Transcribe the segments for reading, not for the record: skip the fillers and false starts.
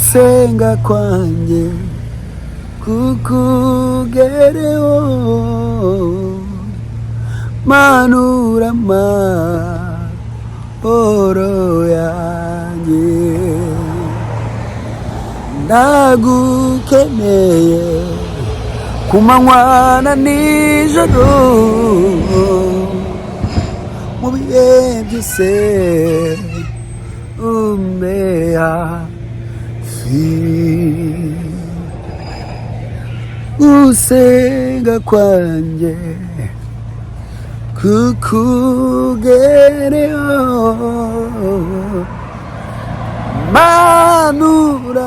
Gusenga kwanjye kukugereho, manura amahoro yanjye. Ndagukeneye ku manywa na nijoro, mu bihe byose umbe hafi. Gusenga kwanjye kukugereho, manura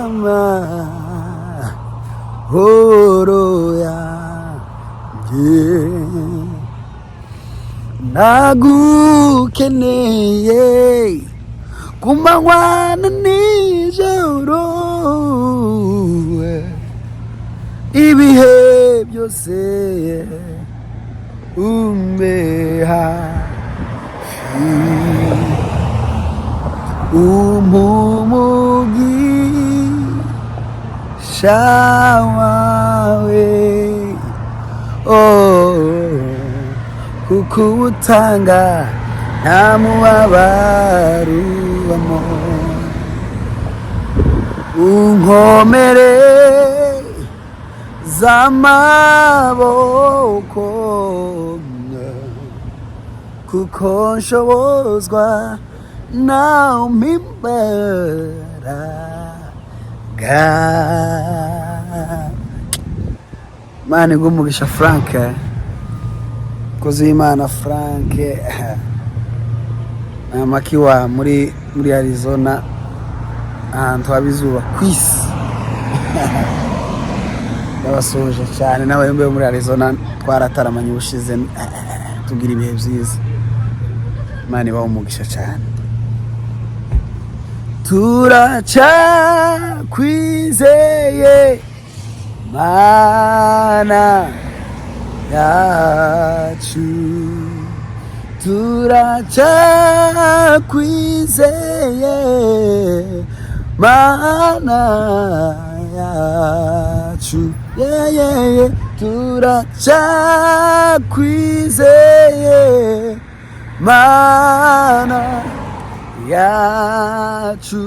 amahoro yanjye. Ndagukeneye ku manywa na nijoro, ibihe byose umbe hafi, umpa umugisha wawe, oh, kuko ubutanga nta mubabaro ubamo. Unkomere z'amaboko, kuko nshobozwa nawe imbaraga. Imana iguhe umugisha, Frank, umukozi w'Imana Frank Makiwa muri Arizona, ahantu haba izuba ku isi. Ndabasuhuje cyane n'abayumbe bo muri Arizona, twarataramanye ubushize, tugira ibihe byiza. Imana ibahe umugisha cyane. Turacyakwizeye, Mana yacu, turacyakwizeye, Mana yacu, yeah. Turacyakwizeye, Mana yacu,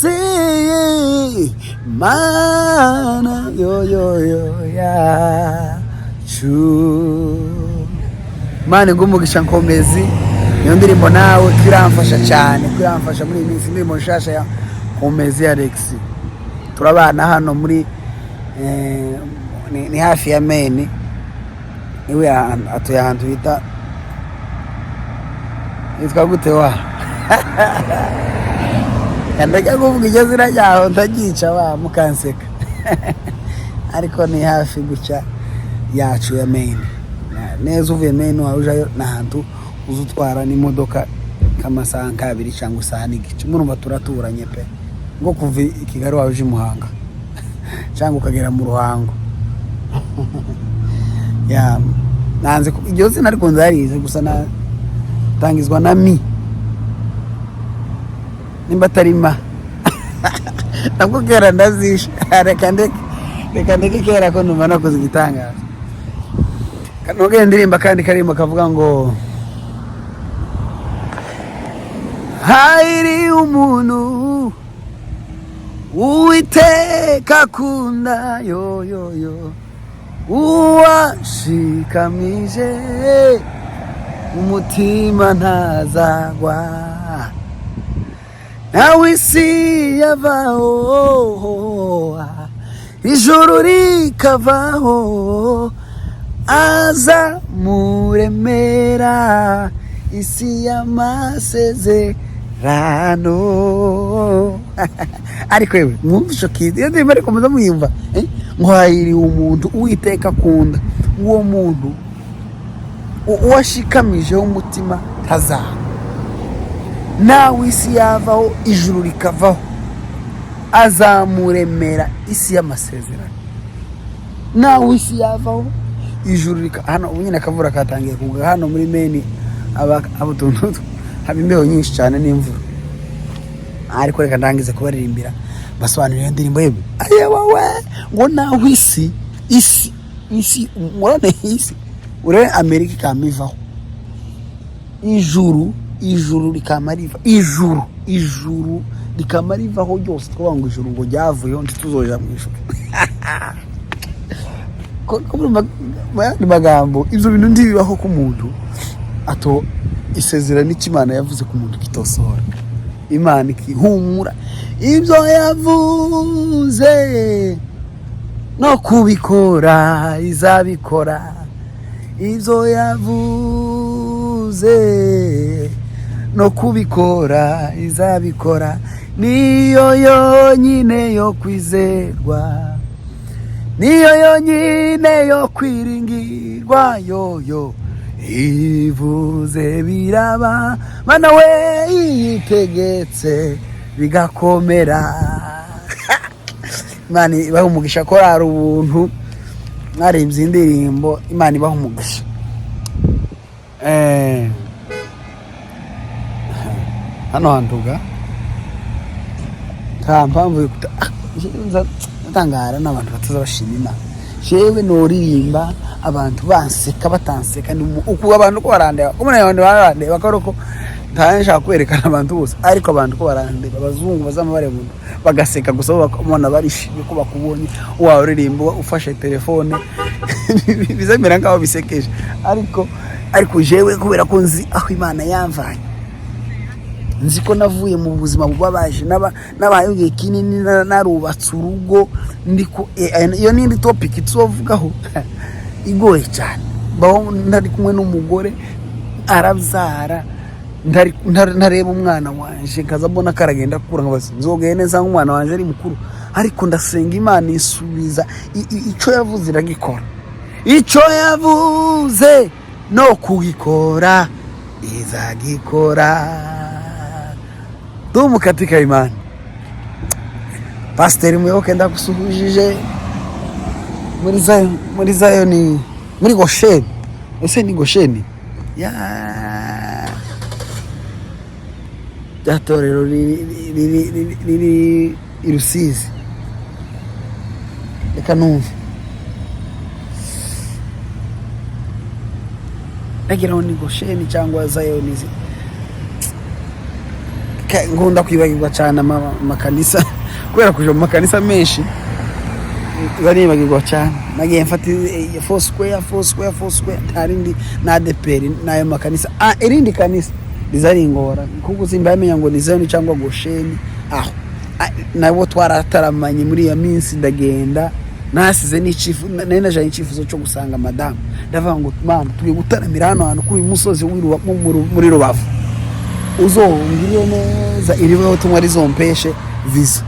turacyakwizeye, Mana yo yo yo yacu. Imana iguhe umugisha, Nkomezi. Iyo ndirimbo nawe ko iramfasha cyane, ko iramfasha muri iyi minsi, indirimbo nshasha ya Nkomezi Alex. Turabana hano muri ni hafi ya Maine, iwe atuye ahantu bita, yitwa gute wa? Ndajya kuvuga iryo zina ryaho ndagica wa mukanseka, ariko ni hafi gutya yacu ya Maine neza. Uvuye Maine wawe ujayo, ni ahantu uza utwara n'imodoka nk'amasaha nk'abiri cyangwa isaha n'igice. Murumva turaturanye pe, ngo kuva i Kigali wawe uje i Muhanga cyangwa ukagera mu Ruhango. Ya, nanze iryo zina, ariko ndarizi gusa, natangizwa na mi, nimba atari ma nabwo kera ndazishe. Reka ndeke, reka ndeke kera ko numva nakoze igitangaza. Nongere ndirimba kandi karimbo kavuga ngo: "Hahiri umuntu Uwiteka akunda, yo yo yo, uwashikamije umutima ntazagwa. Nawe isi yavaho, ijuru rikavaho, aza muremera isi y'amasezerano." Ariko yewe, mwumva ico kintu? Iyo ndirimbo ariko muza muyumva, eh? Ngo hahiriwe umuntu Uwiteka akunda, uwo muntu uwashikamijeho umutima ntazagwa. Nawe isi yavaho, ijuru rikavaho, azamuremera isi y'amasezerano. Nawe isi yavaho, ijuru rika hano ubu nyine akavura katangiye kugwa hano muri Maine, aba utuntu Haba imbeho nyinshi cyane n'imvura. Ariko reka ndangize kubaririmbira, basobanurira iyo ndirimbo yewe. Ayewawe, ngo naho isi murabona isi, urebe Amerika ikama ivaho, ijuru rikama riva, ijuru rikama rivaho ryose. Twavuga ngo ijuru ngo ryavuyeho, ntituzoja mu ijuru. Ko mu yandi magambo, ibyo bintu ntibibaho ko umuntu ato isezerano icyo Imana yavuze ku muntu kitosohora. Imana ikihumura, ibyo yavuze no kubikora izabikora. Ibyo yavuze no kubikora izabikora. Niyo yonyine yo kwizerwa, niyo yonyine yo kwiringirwa. Yoyo ivuze biraba, mana we, yitegetse bigakomera. Imana ibaha umugisha. Korari Ubuntu, mwaririmbye indirimbo, Imana ibaha umugisha. Hano hantuga nta mpamvu yo kuta. Ah, ndatangara n'abantu bataza bashima Imana. Jewe noririmba abantu banseka batanseka, ni uku abantu ko barandeba, ko muri abantu barandeba ko ko nshaka kwerekana abantu bose, ariko abantu ko barandeba, abazungu bazama bareba umuntu bagaseka gusa, bo bakabona barishimye ko bakubonye wawe uririmba ufashe telefone, bizamera nkaho bisekeje. Ariko jewe kubera ko nzi aho Imana yamvanye, nzi ko navuye mu buzima bubabaje, nabayeho igihe kinini, narubatse urugo ndiko. Iyo n'indi topic tuzovugaho igoye cyane. Baho ntari kumwe n'umugore, arabyara, ntareba umwana wanje, nkaza mbona karagenda akura, nkabaza nzogende neza umwana wanje ari mukuru. Ariko ndasenga, Imana isubiza icyo yavuze iragikora. Icyo yavuze no kugikora izagikora. Dumu katika imani. Pasiteri Muyoboke, ndagusuhujije muri Zion, muri Zion, muri Gosheni. Ese ni Gosheni ya rya torero riri i Rusizi? Reka numve, ndagira ngo ni Gosheni cyangwa Zion. Nkunda kwibagirwa cyane amakanisa kubera kuja mu makanisa menshi, nibagirwa cyane. Nagiye mfata Foursquare, Foursquare, Foursquare, nta rindi na ADEPR n'ayo makanisa. Ah, irindi kanisa rizaringora kuko simbamenya ngo ni Zion cyangwa Gosheni. Aho, ah, nabo twarataramanye muri iyo minsi. Ndagenda nasize n'icyifuzo, nari najanye icyifuzo cyo gusanga madamu. Ndavuga ngo: "Mana, tugiye gutaramira hano hantu kuri uyu musozi muri Rubavu, uzongirire neza iri butumwa rizompeshe visa."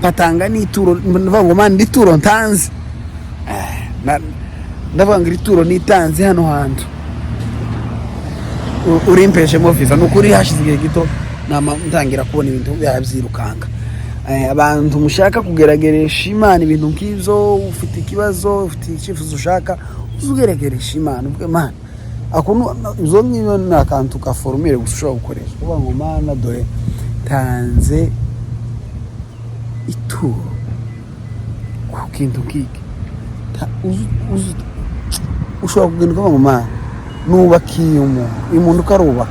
Patanga n'ituro. Ndavuga ngo: "Mana, iri turo ntanze." Ndavuga ngo: "Iri turo nitanze hano hantu urimpeshemo visa." Ni ukuri, hashize igihe gito nama ntangira kubona ibintu byabyirukanga. Abantu mushaka kugerageresha Imana ibintu nk'ibyo, ufite ikibazo, ufite icyifuzo ushaka, uze ugerageresha Imana, uvuge: "Mana." Ako izo ngibyo ni akantu ka formule gusa ushobora gukoresha, uvuga ngo: "Mana, dore tanze ituro ku kintu nk'iki." Ushobora kugenda ukavuga ngo: "Mana, nubakiye umuntu, uyu muntu uko arubaka,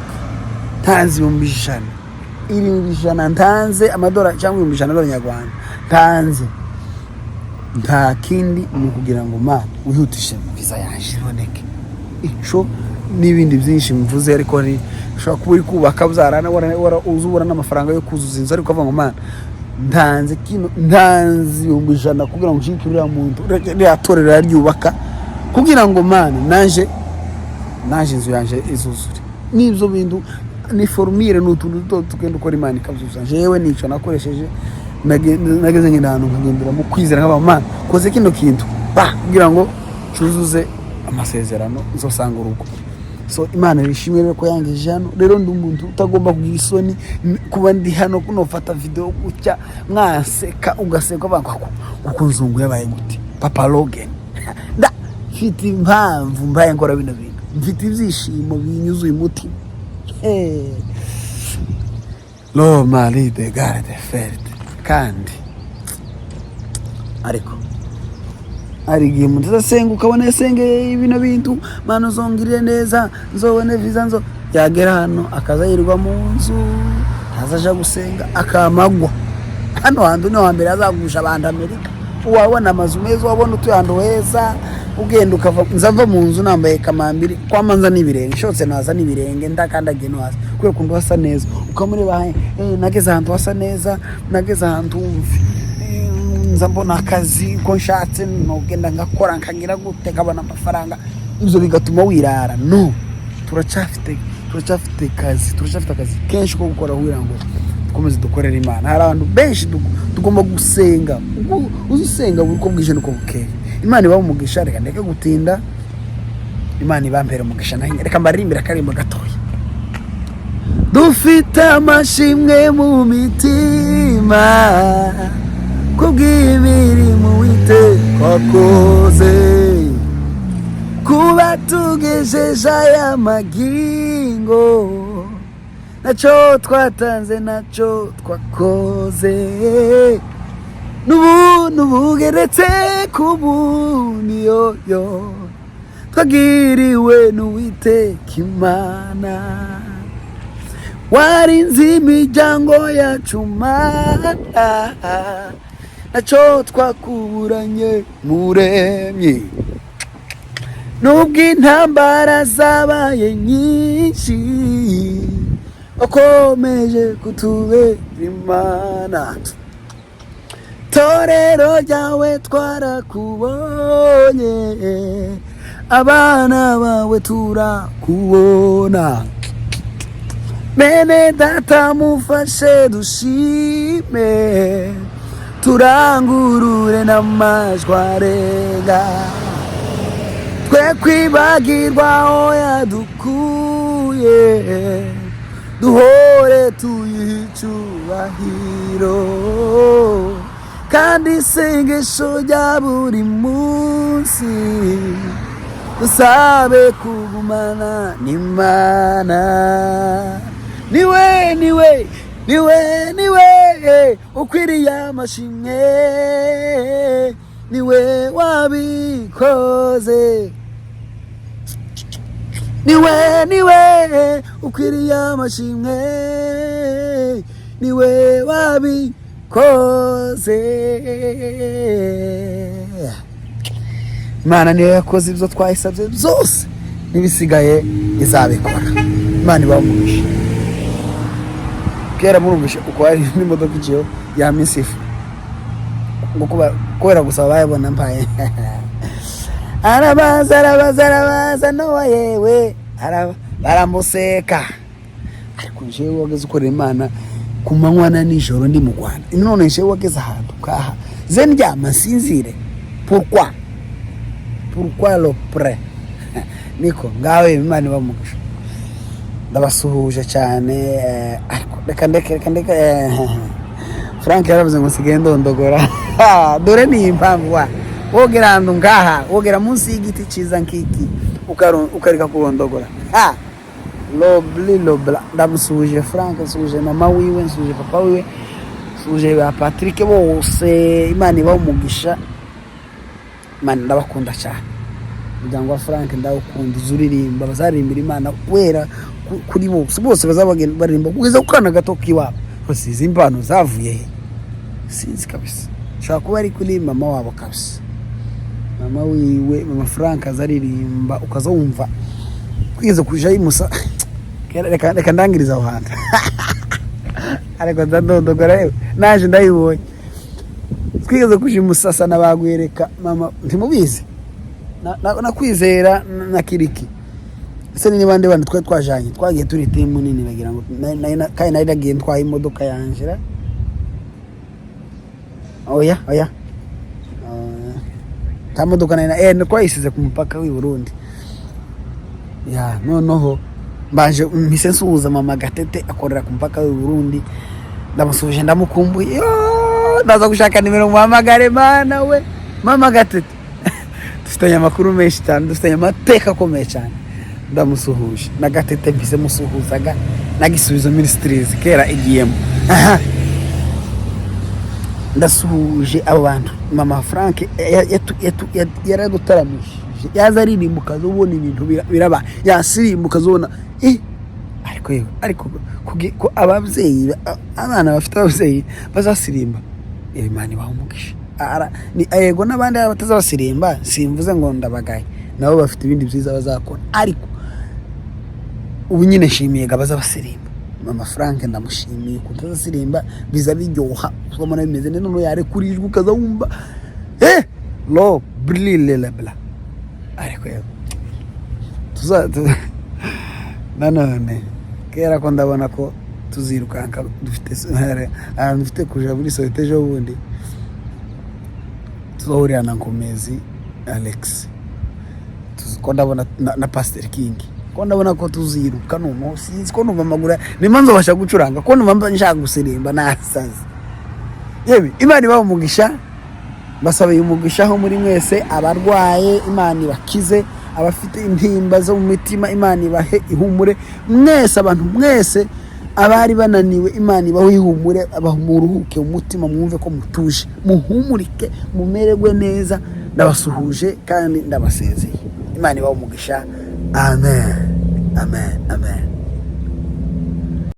ntanze 100,000, 100,000 ntanze amadolari cyangwa 100,000 y'abanyarwanda ntanze, nta kindi, ni ukugira ngo Mana wihutishe visa yaje iboneke." Ico n'ibindi byinshi mvuze, ariko ni ushobora kuba uri kubaka uzarana uza ubura n'amafaranga yo kuzuza inzu, ariko ukavuga ngo: "Mana, ntanze kino, ntanze 100,000 kugira ngo nshike uriya muntu, ririya torero yaryubaka, kugira ngo Mana naje inzu yanje izuzure." N'ibyo bintu ni formule, ni utuntu duto tugenda ukora, Imana ikabyuzuza. Jewe nico nakoresheje. Nageze ngenda ahantu nkagendera mu kwizera, nkaba: "Mana, koze kino kintu ba kugira ngo cyuzuze amasezerano, nzosanga urugo." So Imana ishimwe rero ko yangejeje hano. Rero ndi umuntu utagomba kugira isoni kuba ndi hano nofata video gutya, mwaseka, ugaseka uvuga ngo kuko nzungu yabaye gute. Papa Logan, nda mfite impamvu mbaye nkora bino bintu, mfite ibyishimo binyuzuye umutima. Hey. Roma de garde ferde. Kandi ariko hari igihe umuntu azasenga, ukabona yasengeye bino bintu: "Mana, uzongirire neza, nzobone visa." Nzo yagera hano akaza yirirwa mu nzu, ntazaja gusenga, akamagwa. Hano hantu niho hambere hazagusha abantu Amerika. Wabona amazu meza, wabona utuye ahantu heza, ugenda ukava. Nzava mu nzu nambaye kamambiri, kwamanza n'ibirenge nshotse, naza n'ibirenge ndakandagiye no hasi kubera ukuntu hasa neza. Ukamureba: "Nageze ahantu hasa neza, nageze ahantu nza mbona akazi ko nshatse, nogenda ngakora, nkagira gute, nkabona amafaranga." Ibyo bigatuma wirara. No turacyafite kazi, turacyafite akazi kenshi ko gukora kugira ngo dukomeze dukorere Imana. Hari abantu benshi tugomba gusenga. Ubwo uzi usenga buri uko bwije nuko bukeye, Imana ibaha umugisha. Reka ndeke gutinda, Imana ibampere umugisha. Nanjye reka mbaririmbire akarimbo gatoya. Dufite amashimwe mu mitima kubw'imirimo Uwiteka akoze, kuba tugejeje aya magingo, nacyo twatanze, nacyo twakoze, n'ubuntu bugeretse ku bundi yoyo twagiriwe n'Uwiteka Imana. Warinze imiryango yacu Mana, nacyo twakuburanye Muremyi. Nubwo intambara zabaye nyinshi, wakomeje kutubera Imana. Torero ryawe twarakubonye, abana bawe turakubona. Bene data, mufashe dushime, turangurure n'amajwi arenga, twe kwibagirwa aho yadukuye, duhore tuyiha icyubahiro. Kandi isengesho rya buri munsi, dusabe kugumana n'Imana. Niwe, niwe, niwe, niwe ukwiriye amashimwe, niwe wabikoze. Niwe, niwe ukwiriye amashimwe, niwe wabikoze. Imana niyo yakoze ibyo twayisabye byose, n'ibisigaye izabikora. Imana ibahe umugisha. Kera murumvishe uko hari n'imodoka iciyeho ya misifu ngo kubera gusa bayabona mpaye. Arabaza, arabaza, arabaza Nowa yewe, baramuseka. Ariko jewe wageze ukorera Imana ku manywa na nijoro, ndi mu Rwanda none jewe wageze ahantu kaha ze ndyama nsinzire? Pourquoi, pourquoi le prêt niko ngawe? Imana ibamugisha, ndabasuhuje cyane. Ariko reka ndeke, reka ndeke. Frank yaravuze ngo nsigaye ndondogora. Dore ni impamvu wa wogera ahantu ngaha, wogera munsi y'igiti cyiza nk'iki, ukareka kurondogora. Ha lobli lobla, ndamusuhuje Frank, nsuhuje mama wiwe, nsuhuje papa wiwe, nsuhuje ba Patrick bose. Imana ibahe umugisha. Imana, ndabakunda cyane. Umuryango wa Frank ndawukunda. Uza uririmba, bazaririmbira Imana wera kuri bose, bose bazaba baririmba kugeza ku kana gato k'iwabo. Bose izi impano zavuye he? Sinzi kabisa, ushobora kuba ari kuri mama wabo kabisa. Mama wiwe, mama Frank, azaririmba ukaza wumva twigeze kuja yimusa. Reka ndangiriza aho hantu, ariko ndandondogora yewe, naje ndayibonye. Twigeze kuja imusasa na bagwereka mama, ntimubizi, na Kwizera na Kiriki. Ese ni bande bandi twari twajanye? Twagiye turi team nini, nagira ngo kandi nari nagiye ntwaye imodoka yanje ra. Oya, oya, nta modoka nari twayisize ku mupaka w'i Burundi. Ya noneho mbanje mpise nsuhuza mama Gatete akorera ku mupaka w'i Burundi. Ndamusuhuje, ndamukumbuye. Yoo, ndaza gushaka nimero muhamagare. Mana we, mama Gatete dufitanye amakuru menshi cyane, dufitanye amateka akomeye cyane. Ndamusuhuje na Gatete, mpise musuhuzaga na Gisubizo Ministries kera igiyemo. Aha, ndasuhuje abo bantu. Mama Frank yaradutaramishije, yaza aririmba ukaza ubona ibintu biraba, yasirimba ukaza ubona ariko yewe, ariko ko ababyeyi, abana bafite ababyeyi bazasirimba, Imana ibaha umugisha. Yego, n'abandi batazabasirimba simvuze ngo ndabagaye, nabo bafite ibindi byiza bazakora, ariko ubu nyine nshimiye abazabasirimba. Mama Frank ndamushimiye ukuntu azasirimba, biza biryoha, ukabona bimeze neza, noneho yarekura ijwi ukaza wumva lo brilele bla. Ariko yego, nanone kera ko ndabona ko tuzirukanka, dufite ahantu dufite kuja muri sortie ejo bundi, tuzahurira na Nkomezi Alex. Ko ndabona na Pastor King, ko ndabona ko tuziruka noneho, sinzi ko numva amaguru nimba nzobasha gucuranga, ko numva mba nshaka gusirimba nasaze. Yewe, Imana ibahe umugisha, mbasabiye umugisha aho muri mwese. Abarwaye Imana ibakize, abafite intimba zo mu mitima Imana ibahe ihumure mwese, abantu mwese abari bananiwe Imana ibahe ihumure, muruhuke umutima, mwumve ko mutuje, muhumurike, mumererwe neza. Ndabasuhuje kandi ndabasezeye. Imana ibahe umugisha. Amen, amen, amen.